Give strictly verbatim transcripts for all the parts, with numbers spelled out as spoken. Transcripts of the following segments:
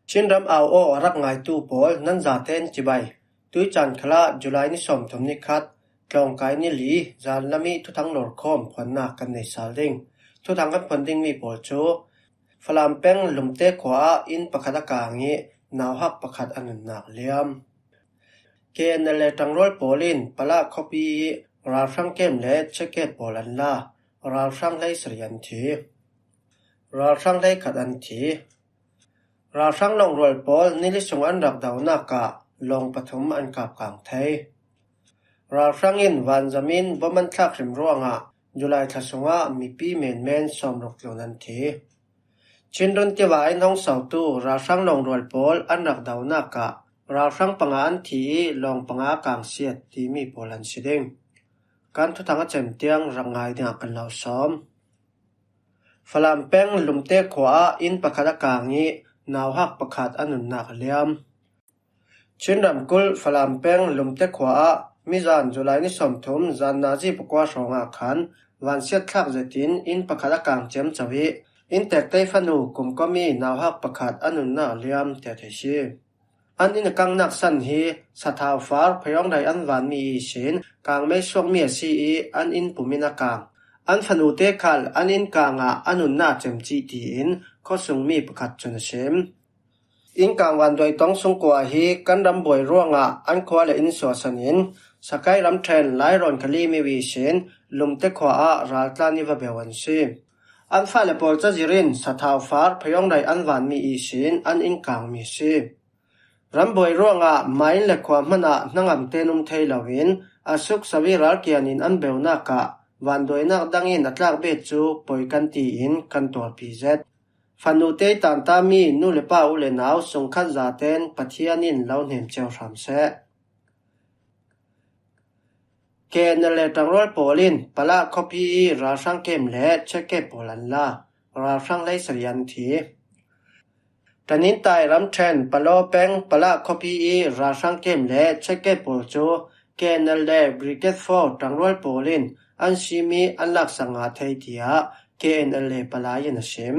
Chinram au aw a rak ngaitu pawl nan zaten cibai. Tuicaan khalah July ni sawmthum ni khat, tlawngkai ni li, zan lam i thuthang lawrkhawm phuannak kan nei sal ding. Thuthang kan phuan dingmi pawl cu Falam peng Lumte khua ah inn pakhat a kang i nauhak pakhat a nunnak liam. K N L A ṭangrual pawl in Palah khuapi i ralhrang kem le checkgate pawl an la. Ralhrang hleisarih an thi. Ralhrang hleikhat an thi. Ralhrang lawngrual pawl nili sung an rak donak ah lawng pathum an kap kang thei. Ralhrang in vanzam in bom an thlak hrim ruangah July thla sungah mipi menmen sawmruk tlun an thi. Chinrun tiva in hong sautu ralhrang lawngrual pawl an rak donak ah ralhrang panga an thi i lawng panga kang siat timi pawl an si ding. Kan thuthang a cem tiang rak ngai dingah kan lo sawm. Falam peng Lumte khua ah inn pakhat a kang i nauhak pakhat a nunnak liam. Chin ramkulh Falam peng Lumte khua ah mizan July ni sawmthum zan nazi pakua hrawngah khan vansiat thlak zetin inn pakhat a kang ciamco i inn tektei fanu kumkawmi nauhak pakhat a nunnak liam tiah theih si. An inn a kangnak san hi sathau far phayawng dai an vanmi ihsin kangmei suakmi a si i an inn pumin a kang. An fanute khal an inn kangah a nunnak cem cih tiin khuasungmi pakhat cun a sim. Inn kang vanduai tawng sungkua hi kan rambuai ruangah an khua le inn suahsan in Sakai ramṭhen Lairawn kali mi ihsin Lumte khua ah raltlan i va beu an si. An fale pawl cazir in sathau far phayawng dai an vanmi ihsin an inn kangmi a si. Rambuai ruangah main le khua hmanah hnangamte num thei loin a suksawi ralkian in an beunak ah vanduainak dang in a tlak bet cu poi kan tiin kan tuarpi zet. Fanute tantami nu le pa u le nau sungkhat zaten Pathian in lo hnem cio hram seh. K N L A ṭangrual pawl in Palah khuapi i ralhrang kem le checkgate pawl an la. Ralhrang hleisarih an thi. Tanintai ramṭhen Palaw peng Palah khuapi i ralhrang kem le checkgate pawl cu K N L A Brigade four ṭangrual pawl in an simi an laksak ngah thei tiah K N L A palai in a sim.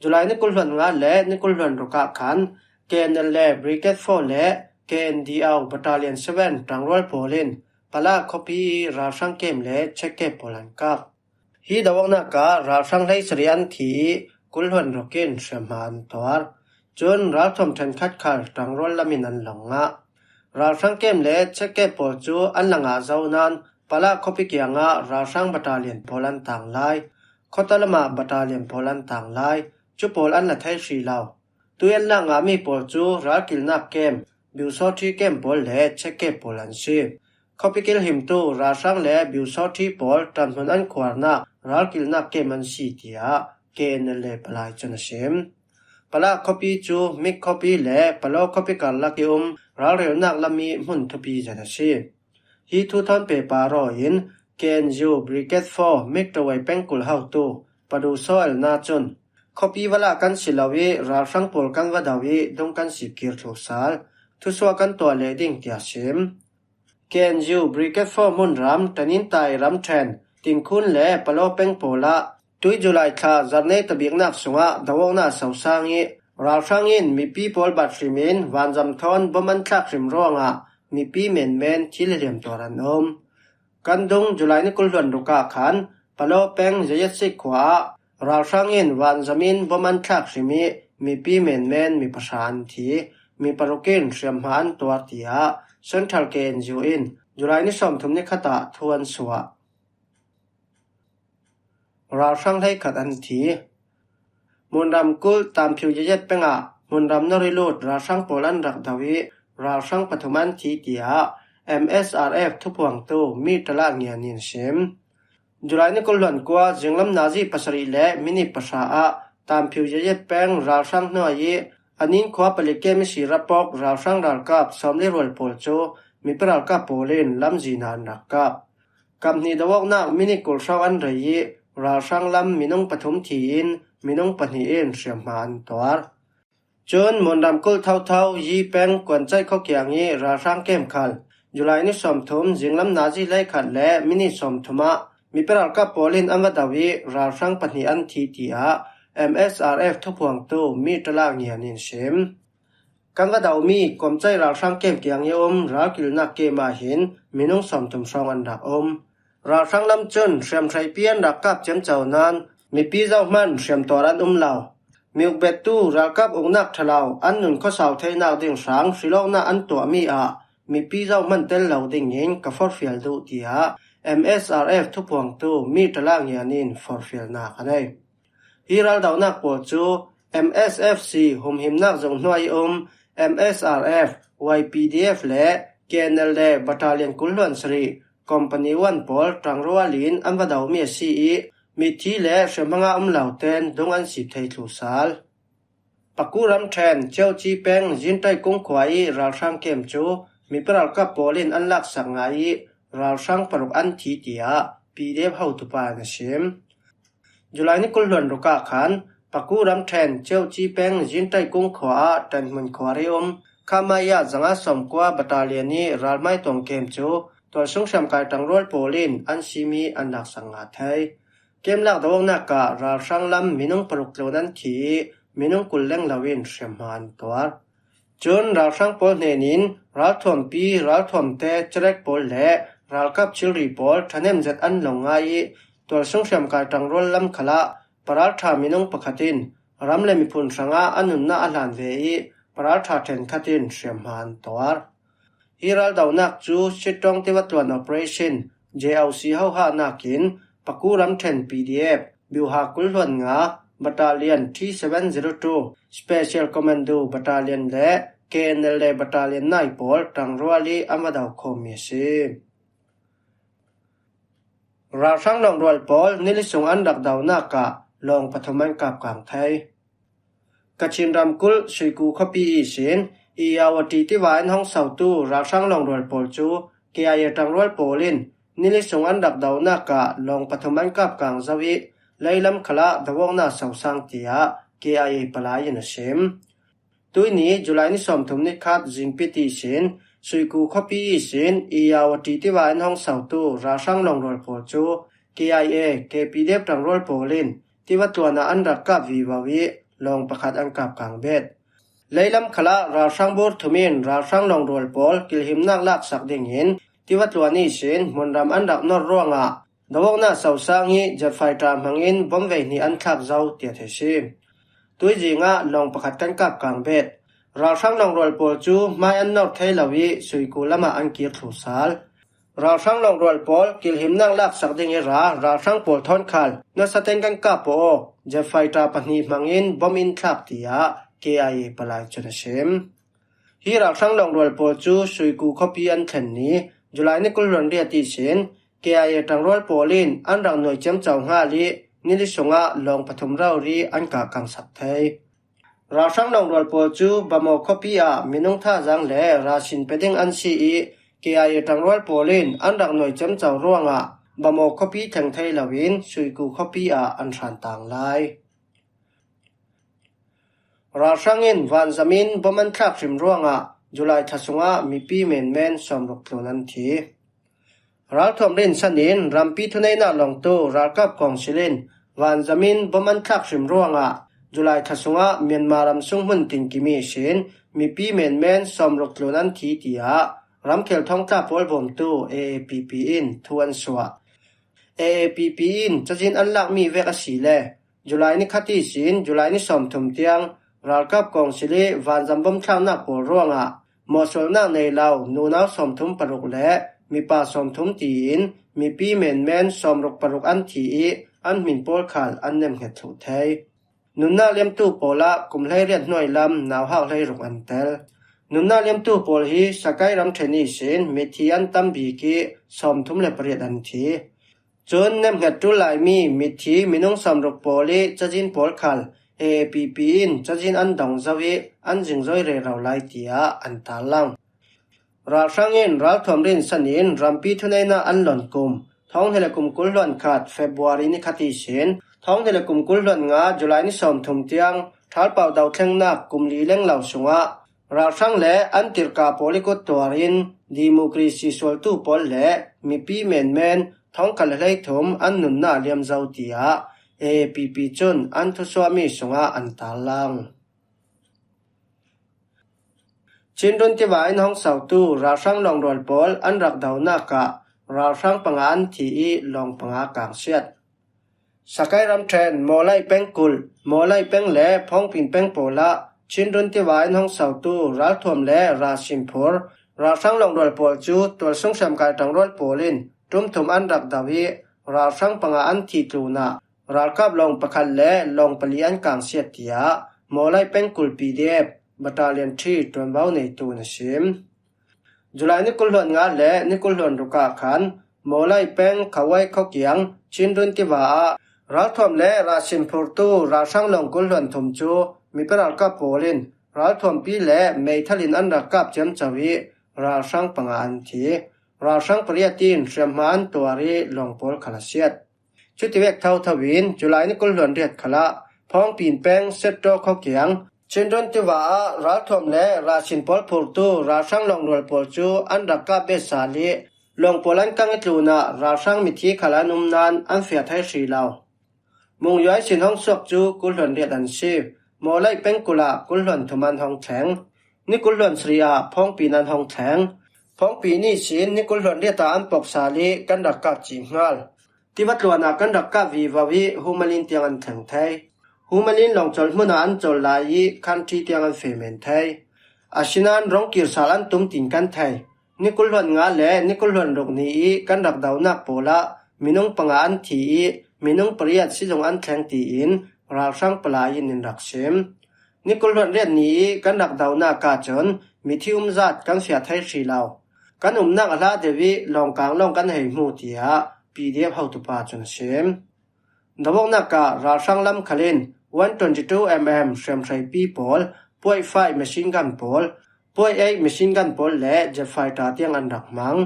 July ni kul hluan nga le ni kul hluan ruk ah khan K N L A Brigade four le K N D O Battalion seven ṭangrual pawl in Palah khuapi i ralhrang kem le checkgate pawl an kap. Hi doawknak ah ralhrang hleisarih an thi i kul hluan ruk in hriamhma an tuar. Cun ralthuam ṭhenkhat khal ṭangrual lam in an long ngah. Ralhrang kem le checkgate pawl cu an la ngah zo nain Palah khuapi kiangah ralhrang battalion pawl an tang lai. Khuata lamah battalion pawl an tang lai. Cu pawl an la thei hrih lo. Tui an lak ngahmi pawl cu ralkilnak kem, biusawṭhi kem pawl le checkgate pawl an si. Khuapi kilhimtu ralhrang le biusawṭhi pawl ṭanhmun an khuarnak ralkilnak kem an si tiah K N L A palai cun a sim. Palah khuapi cu Mik khuapi le Palaw khuapi karlak i um ralrelnak lam i hmun thupi zet a si. Hi thu thawn pehpar aw in K N U Brigade four Mik Tawai pengkul hotu Padu Saw El na cun khuapi va lah kan si lo i ralhrang pawl kan va do i dung kan sip kir thluh sal, thusuah kan tuah leh ding tiah sim. K N U Brigade four hmunram Tanintai ramṭhen Tingkhun le Palaw peng pawl ah tui July thla zarhnei tabiknak sungah doawknak sosang i ralhrang in mipi pawl bat hrim in vanzam thawn bom an thlak hrim ruangah mipi menmen thil hliam tuar an um. Kan dung July ni kul hluan ruk ah khan Palaw peng Zayetsik khua ah ralhrang in vanzam in bom an thlak hrim i mipi menmen mi pahra an thi, mi paruk in hriamhma an tuar tiah Central K N U in July ni sawmthum ni khat ah thu an suah. Ralhrang hleikhat an thi. Hmunram kulh Tamphiu Yayet pengah hmunram nori lut ralhrang pawl an rak do i ralhrang pathum an thi tiah M S R F thuphuangtu Mi Ṭalah Ngian in sim. July ni kul hluan kua zinglam nazi pasarih le minit pahra ah Tamphiu Yayet peng ralhrang hnuai i a nin khua palik kem i si rapawk ralhrang ralkap sawmli rual pawl cu mipi ralkap pawl in lamzin ah an rak kap. Kap hnih doawknak minit kul hrawng an rei i ralhrang lam minung pathum thi in minung pahnih in hriamhma an tuar. Cun Munram kulh thotho Yi peng Kuancaih khuakiang i ralhrang kem khal July ni sawmthum zinglam nazi hleikhat le minit sawmthum ah mipi ralkap pawl in an va do i ralhrang pahnih an thi tiah M S R F thuphuangtu Mi Ṭa Lak Ngian in sim. Kan va do mi Kawmcai ralhrang kem kiang i um ralkilnak kem ah hin minung sawmthum hrawng an rak um. Ralhrang lam cun hriamhreipi an rak kap ciamco nain mipi zohman hriamtuar an um lo. Mi ukbettu ralkap uknak ṭhalo an nun khuasau theinak ding hrang hrilawknak an tuahmi ah mipi zohman tel lo dingin ka forhfial duh, tiah M S R F thuphuangtu Mi Ṭa Lak Ngian in forhfialnak a nei. Hi raldohnak pawl cu M S F C humhimnak zung hnuai i um M S R F, Y P D F le K N L A Battalion kul hluan sarih Company one pawl ṭangrual in an va domi a si i, mithi le hriamhma ngah um lo ten dung an sip thei thlu sal. Paku ramṭhen Cioci peng Zinṭai kung khua i ralhrang kem cu mipi ralkap pawl in an laksak ngai i, ralhrang paruk an thi, tiah P D F hotupa in a sim. July ni kul hluan ruk ah khan Paku ramṭhen Cioci peng Zinṭai kung khua ah ṭanhmun khuar i um Khamaya zanga sawmkua Battalion i ralhmai tuang kem cu tualsung hriamkai ṭangrual pawl in an simi an laksak ngah thei. Kem lak doawknak ah ralhrang lam minung paruk tlun an thi i minung kul leng lo in hriamhma an tuar. Cun ralhrang pawl hnen in ralthuampi, ralthuamte, cerek pawl le ralkap thilri pawl ṭhahnem zet an long ngai i tualsung hriamkai ṭangrual lam khalah paralṭha minung pakhat in ram le miphun hrangah a nunnak a hlan ve i paralṭha ṭhenkhat in hriamhma an tuar. Hi raldohnak cu Sittong Tivatluan Operation, J O C hohahnak in Paku ramṭhen P D F, Biuha kul hluan nga, Battalion three seven zero two, Special Commando Battalion le K N L A Battalion nai pawl ṭangrual i an va do khawmmi a si. Ralhrang lawngrual pawl nili sung an rak donak ah lawng pathum an kap kang thei. Kachin ramkulh Suiku khuapi ihsin Iyawati tiva in hong sautu ralhrang lawngrual pawl cu K I A ṭangrual pawl in nili sung an rak donak ah lawng pathum an kap kang zo i leilam khalah doawknak sosang, tiah K I A palai in a sim. Tuini July ni sawmthum ni khat zingpit ihsin Suiku khuapi ihsin Iyawati tiva in hong sautu ralhrang lawngrual pawl cu K I A, K P D F ṭangrual pawl in tiva tluan ah an rak kap vivo i lawng pakhat an kap kang bet. Leilam khalah ralhrang bur thum in ralhrang lawngrual pawl kilhimnak laksak dingin tiva tluan ihsin hmunram an rak nor ruangah doawknak sosang i jet fighter hmangin bom vei hnih an thlak zo, tiah theih si. Tuizing ah lawng pakhat kan kap kang bet. Ralhrang lawngrual pawl cu hmai an nor thei lo i Suiku lamah an kir thlu sal. Ralhrang lawngrual pawl kilhimnak laksak ding i ra ralhrang pawl thawn khal nasa ten kan kap aw, jet fighter pahnih hmangin bom in thlak, tiah K I A palai cun a sim. Hi ralhrang lawngrual pawl cu Suiku khuapi an thlen ni July ni kul hluan riat ihsin K I A ṭangrual pawl in an rak nuai ciamco hngal i nili sungah lawng pathum rori an kah kang sak thei. Ralhrang lawngrual pawl cu Bamaw khuapi ah minung thazaang le rasin pe ding an si i K I A ṭangrual pawl in an rak nuai ciamco ruangah Bamaw khuapi thleng thei loin Suiku khuapi ah an hran tang lai. Ralhrang in vanzam in bom an thlak hrim ruangah July thla sungah mipi menmen sawmruk tlun an thi. Ralthuam rinsan in rampi thuneihnak lawngtu ralkap kawngsil in vanzam in bom an thlak hrim ruangah July thla sungah Myanmar ram sung hmun tinkim ihsin mipi menmen sawmruk tlun an thi, tiah ramkhel thawngtla pawl bawmtu A A P P in thu an suah. A A P P in cazin an lakmi vek a si le July ni khat ihsin July ni sawmthum tiang ralkap kawngsil i vanzam bom thlaknak pawl ruangah mawhsualnak nei lo nunau sawmthum paruk le mipa sawmthum tiin mipi menmen sawmruk paruk an thi i an hmin pawl khal an nemhnget thluh thei. Nunnak liamtu pawl ah kum hleiriat hnuai lam nauhak hleiruk an tel. Nunnak liamtu pawl hi Sakai ramṭhen ihsin mithi an tam bik i sawmthum le pariat an thi. Cun nemhnget ṭul laimi mithi minung sawmruk pawl i cazin pawl khal A A P P in cazin an dong zo i an zingzoi rero lai, tiah an tarlang. Ralhrang in ralthuam rinsan in rampi thuneihnak an lon kum thawng hnih le kum kul hluan khat February ni khat ihsin thawng hnih le kum kul hluan nga July ni sawmthum tiang ṭhalpau dothlengnak kum li leng lo sungah ralhrang le an tirka pawl i kut tuar in democracy sualtu pawl le mipi menmen thawngkhat le hleithum an nunnak liam zo, tiah A P P cun an thusuahmi sungah an tarlang. Chinrun tiva in hong sautu ralhrang lawngrual pawl an rak donak ah ralhrang panga an thi ih lawng panga kangsiat. Sakai ramṭhen Mawlai peng kulh, Mawlai peng le Phawngpin peng pawl ah Chinrun tiva in hong sautu ralthuam le ralsinphur ralhrang lawngrual pawl cu tualsung hriamkai ṭangrual pawl in ṭum thum an rak do ih ralhrang panga an thi tlunah ralkap lawng pakhat le lawng pali an kangsiat, tiah Mawlai peng kulh P D F Battalion three ṭuanvo neitu in a sim. July ni kul hluan nga le ni kul hluan ruk ah khan Mawlai peng Khawai khuakiang Chinrun tiva ah ralthuam le ralsinphurtu ralhrang lawng kul hluan thum cu mipi ralkap pawl in ralthuampi le meithal in an rak kap ciamco ih ralhrang panga an thi. Ralhrang pariat in hriamhma an tuar ih lawng pawl khal a siat. Cutivek thotho in July ni kul hluan riat khalah Phawngpin peng Setto khuakiang Chinrun tiva ah ralthuam le ralsin pawl phurtu ralhrang lawngrual pawl cu an rak kap bet sal ih lawng pawl an kang ih tlunah ralhrang mithi khal an um nain an fiah thei hrih lo. Mungyuai sin hong suak cu kul hluan riat an si. Mawlai peng kulh ah kul hluan thum an hong thleng. Ni kul hluan sarih ah Phawngpin an hong thleng. Phawngpin ihsin ni kul hluan riat ah an pok sal ih kan rak kap cih hngal. Tiva tluan ah kan rak kap vivo ih Humalin tiang an thleng thei. Humalin lawng colh hmun ah an colh lai ih Khanṭi tiang an feh men thei. Asinain rong kir sal an tum tin kan thei. Ni kul hluan nga le ni kul hluan ruk ni ih kan rak donak pawl ah minung panga an thi ih minung pariat sizung an thleng tiin ralhrang palai in in rak sim. Ni kul hluan riat ni ih kan rak donak ahcun mithi umzat kan fiah thei hrih lo. Kan umnak a hla deuh ih lawngkang lawng kan hei hmu, tiah P D F hotupa cun a sim. Doawknak ah ralhrang lam khal in one twenty-two mm hriamhreipi pawl, point five machine gun pawl, point eight machine gun pawl le jet fighter tiang an rak hmang.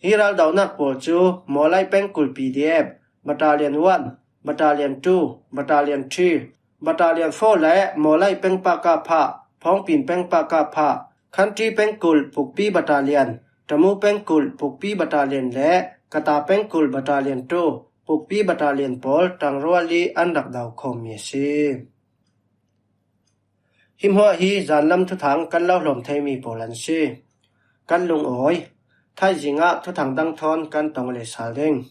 Hi raldonak pawl cu Mawlai peng kulh P D F, Battalion one, Battalion two, Battalion three, Battalion four le Mawlai peng pakapha, Phawngpin peng pakapha, Khanṭi peng kulh Pukpi Battalion, Tamu peng kulh Pukpi Battalion le Kata peng kulh Battalion two, Pukpi Battalion pawl ṭangrual ih an rak do khawmmi a si. Hi hmuah hi zanlam thuthang kan lo hlawm theimi pawl an si. Kan lungawi. Thaizing ah thuthang dang thawn kan tong le sal ding.